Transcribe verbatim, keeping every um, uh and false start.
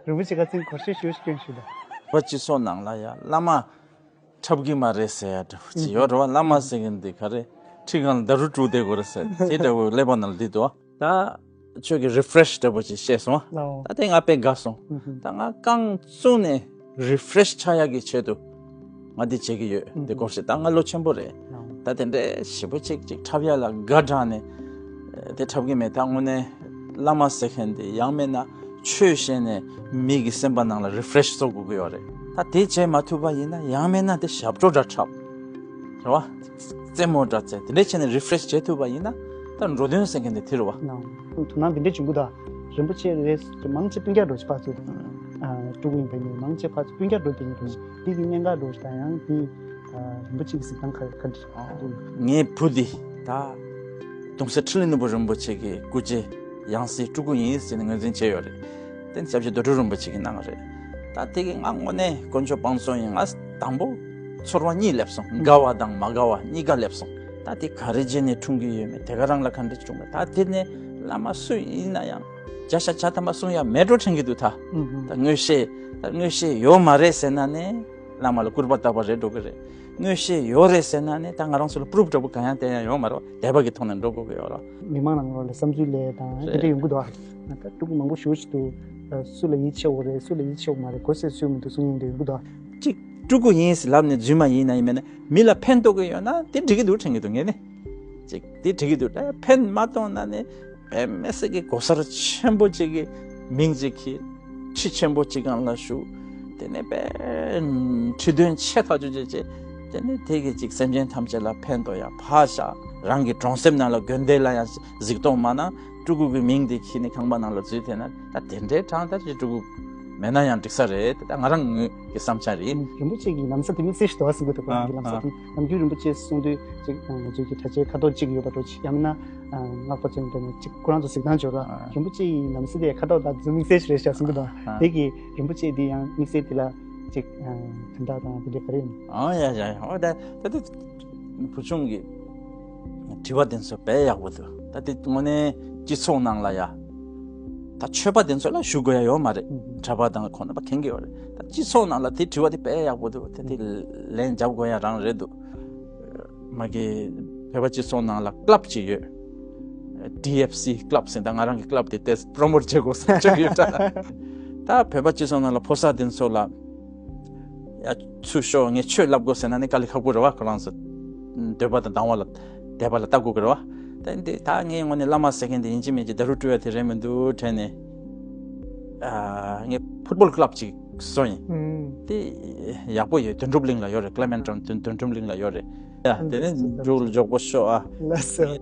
རིན་པོ་ཆེ་ཁ་སང་གོ་སྒྲིག་ཞུ་ཞུ་སྐྱོན་ཞུ་ད། བ་སྤྱི་ཚོགས་ནང་ལ་ཡ་བླ་མ་འཁྲབ་གི་མ་རེད་ཟེར་ཡ་འདྲ་པོ་ཅིག་ཡོད་རེད་བ། བླ་མ་ཟེར་མཁན་འདི་ག་རེ་ཁྲི་སྒང་ལ་ད་རུ་བཀྲུ་བསྡད་དགོས་རེད་ཟེར་དེ་འདྲ་པོ་ཀླད་པ་ནང་ལ་འདི་འདུག་ད་ཁྱོད་ཀྱི་རི་ཧྥི་རེ་ཤི་འདྲ་པོ་ཅིག་བཤད་སོང་ཨ། ལའོ། ད་དེ་ང་དཔེ་དགའ་སོང་། ད་ང་རྐང་བཙུགས་ནས་རི་ཧྥི་རེ་ཤི་ཆགས་ཡག་གི་ཆེད་དུ་ང་འདི་བྱེད་ཀྱི་ཡོད། འདི་སྐོར་ཞིག་ད་ང་ལོ་ཆེན་པོ་རེད། ད་དེ་འདྲའི་ཞེ་པོ་ཅིག་ཅིག་འཁྲབ་ཡ་ལ་དགའ་དྲགས་ནས་དེ་འཁྲབ་གི་མེད། ད་དངོས་གནས་བླ་མ་ཟེར་མཁན་དེ་ཡང་མིན་ན་ཆོས་བཤད་ནས་མི་གི་སེམས་པ་ནང་ལ་རི་ཧྥི་རེ་ཤི་བཟོ་དགོས་ཀྱི་ཡོད་རེད། ད་དེ་བྱས་མ་ཐུབ་པ་ཡིན་ན་ཡང་མིན་ན་དེ་ཞབས་བྲོ་འདྲ་འཁྲབ་རེད་བ། རྩེད་མོ་འདྲ་རྩེ་དེ་འདྲས་བྱས་ནས་རི་ཧྥི་རེ་ཤི་བྱེད་ཐུབ་པ་ཡིན་ན་ད་འགྲོ་དོན་ཟེར་མཁན་དེ་དེ་རེད་བ། དོ་སྣང་འདི་འདྲས་བྱུང་གི་ད། རིན་པོ་ཆེ་རེད་མང་ཆེ་སྤུན་ཀྱག་འགྲོ་ཞིག་ཕར་ཚུར་དང་། སྤྲུལ་སྐུ་ཡིན་པའི་མི་མང་ཆེ་ཕར་ཚུར་སྤུན་ཀྱག་འགྲོ་དེ་ཡིན་འགྲོ་ཞིག་འདི་གི་གཉེན་ག་འགྲོ་ཞིག་དང་ཡང་འདི་རིན་པོ་ཆེ་གི་གཟིགས་སྟངས་ག་ག་འདྲ་ངའི་བུ་འདི་ད་གདུང་སྲས་འཕྲིན་ལས་ནོར་བུ་རིན་པོ་ཆེ་གི་སྐུ་ཚེ་ཡང་སྲིད་སྤྲུལ་སྐུ་ཡིན་ཟེར་ནས་ངོས་འཛིན་བྱས་ཡོད་རེད། དེ་ནི་སྐྱབས་རྗེ་རྡོ་གྲུབ་རིན་པོ་ཆེ་གི་གནང་བ་རེད། ད་དེ་གི་ང་དངོས་གནས་དཀོན་མཆོག་དཔང་བཙོང་ཡིན། ང་དང་པོ་ཚོར་བ་གཉིས་སླེབས་སོང་། དགའ་བ་དང་མ་དགའ་བ་གཉིས་ཀ་སླེབས་སོང་། ད་དེ་ག་རེ་བྱས་ནས་འཁྲུངས་ཀྱི་ཡོད་མེད་དེ་ག་རང་ལ་ག་འདྲ་བྱུང་བ། ད་དེ་ནས་བླ་མ་སུ་ཡིན་ན་ཡང་བརྒྱ་ཆ་བརྒྱ་ཐམ་པ་གསུང་ཡ་མེད་འགྲོ་དྲན་གྱི་འདུག་ད་ད་མངོན་ཤེས་ད་མངོན་ཤེས་ཡོད་མ་རེད་ཟེར་ན་ནི་བླ་མ་ལ་སྐུར་པ་བཏབ་པ་རེད་འགྲོ་གི་རེད། མངོན་ཤེས་ཡོད་རེད་ཟེར་ན་ནི་ད་ང་རང་ཚོ་ལ་པུ་རུབ་འདྲ་པོ་གང་ཡང་བསྟན་ཡ་ཡོད་མ་རེད་བ། དད་པ་གི་ཐོག་ནས་འགྲོ་དགོས་ཀྱི་ཡོད་རེད། མི་མང་ནང་ལོགས་ལ་བསམ་ཚུལ་ལས་དང་དེ་འདྲ་ཡོང་གི་འདུག་ཨ། ད་སྤྲུལ་སྐུ་མང་པོ་ཞེ་པོ་ཅིག་འདུག་སུ་ལ་ཡིད་ཆེས་དགོས་རེད་སུ་ལ་ཡིད་ཆེས་དགོས་མ་རེད་གོ་སྲས་སུ་མི་འདུག་གསུང་མཁན་དེ་ཡོང་གི་འདུག་ཨ། གཅིག་སྤྲུལ་སྐུ་ཡིན་ཟེར་ལབ་ནས་རྫུན་མ་ཡིན་ན་ཡིན་མིན་ན་མི་ལ་ཕན་ཐོགས་ཀྱི་ཡོད་ན་དེ་འགྲིག་གི་འདུག་དྲན་གྱི་འདུག་ངས་ནི། གཅིག་དེ་འགྲིག་གི་འདུག་ད་ཕན་མ་ཐོགས་ན་ནི་དཔེ་མི་སྲིད་ཀྱི་གོ་སར་ཆེན་པོ་གཅིག་གི་མིང་གཅིག་གིས་ཁྲི་ཆེན་པོ་གཅིག་སྒང་ལ་བཞུགས། དེ་ནས་དཔེ་ཁྲི་འདོན་ཆེ་ཐག་ཆོད་བྱས་བྱས་དེ་ནས་དེ་གི་གཅིག་སེམས་ཅན་ཐམས་ཅད་ལ་ཕན་ཐོགས་ཡ་ཕར་བཞག་རང་གི་གྲོང་གསེབ་ནང་ལ་དགོན་སྡེ་ལ་ཡང་གཟིགས་རྟོག་མ་གནང་། སྤྲུལ་སྐུ་གི་མིང་དེ་ཁྱེར་ནས་ཁང་པ་ནང་ལ་འཛུལ་ཐེ་ན་ད་དེ་འདྲའི་གྲངས་ད་ཅི་སྤྲུལ་སྐུ་མེད་ན་ཡང་འགྲིག་ས་རེད། ད་ང་རང་ངོས་ཀྱི་བསམ་འཆར་རེད། རིན་པོ་ཆེ་གི་ལམ་སང་དེ་མིག་གསལ་ཞིག་འདུག་བ་གསུང་གི་འདུག་ཨ་གི་ལམ་སང་དེ་ནམ་རྒྱུན་རིན་པོ་ཆེ་གསུང་དུས་ཅིག་ང་ཚོའི་གི་གྲྭ་ཆས་ཁ་དོག་གཅིག་ཡོད་པ་འགྲོ་ཅིག་ཡང་མིན་ན་སྔགས་པ་ཚོ་འདྲ་ནས་ཅིག་ཁོ་རང་ཚོ་གཟིགས་སྟངས་འབྱོར་བ། རིན་པོ་ཆེ་ཡི་ལམ་སང་དེ་ཁ་དོག་ད་དེ་མིག་གསལ་ཞིག་རེད་ཤག་གསུང་གི་འདུག་དེ་གི་རིན་པོ་ཆེ་དེ་ཡང་དམིགས་བསལ་དེ་ལ་ཅིག་དོན་དག་དང་དེ་འདྲ་ག་རེ་ཡིན། ཨ་ཡ་ཡ་ཡ་ཨོ་ད་ད་དེ་བུ་ཆུང་གི་དྲི་བ་དེ་ཚོ་དཔེ་ཡག་པོ་འདུག་ད་དེ་དངོས་གནས་སྤྱི་ཚོགས་ནང་ལ་ཡ་ད་ཆོས་པ་དེ་ཚོ་ལ་ཞུ་དགོས་ཡ་ཡོད་མ་རེད། གྲྭ་པ་དང་ཁོང་རྣམ་པ་མཁྱེན་གྱི་ཡོད་རེད། ད་སྤྱི་ཚོགས་ནང་ལ་དེ་དྲི་བ་དེ་དཔེ་ཡག་པོ་འདུག་ད་དེ་ལན་རྒྱབ་དགོས་ཡ་རང་རེད་འདུག་མ་གི་བོད་པ་སྤྱི་ཚོགས་ནང་ལ་ཀླབ་ཅིག་ཡོད། ཌི་ཨེཕ་སི་ཀླབ་ཟེར་ད་ང་རང་གི་ཀླབ་དེ་ཏེས་པྲོ་མོཊ་བྱེད་དགོས་བསམ་བྱུང་ཡོད་ད། ད་བོད་པ་སྤྱི་ཚོགས་ནང་ལ་ཕོ་གསར་དེ་ཚོ་ལ་ཡ་ཚུར་ཤོག་ངས་ཆོས་བསླབ་དགོས་ཟེར་ན་ནི་དཀའ་ལས་ཁག་པོ་རེད་བ། ཁོ་རང་ཚོ་འདོད་པ་དང་སྡང་བ་ལ་དད་པ་ལ་ལྟ་དགོས་ཀྱི་རེད་བ། ད་འདི་ད་ངས་དངོས་གནས་བླ་མ་ཟེར་མཁན་དེ་ཡིན་གཅིག་མིན་གཅིག་ད་རུ་སྤྲུལ་བ་དེ་རེད་མི་འདུག་དྲན་ནས་ཨ་ངས་ཕུཊ་བོལ་ཀླབ་ཅིག་བཟོ་ཡིན། དེ་ཡག་པོ་ཡོད། དོན་གྲུབ་གླིང་ལ་ཡོད་རེད། ཀླེ་མེན་ཊོན་དོན་དོན་གྲུབ་གླིང་ལ་ཡོད་རེད། ཡ་དེ་ནས་འབྲུག་ལ་འཇོག་པོ་ཤོག་ཨ། ལགས་སོ།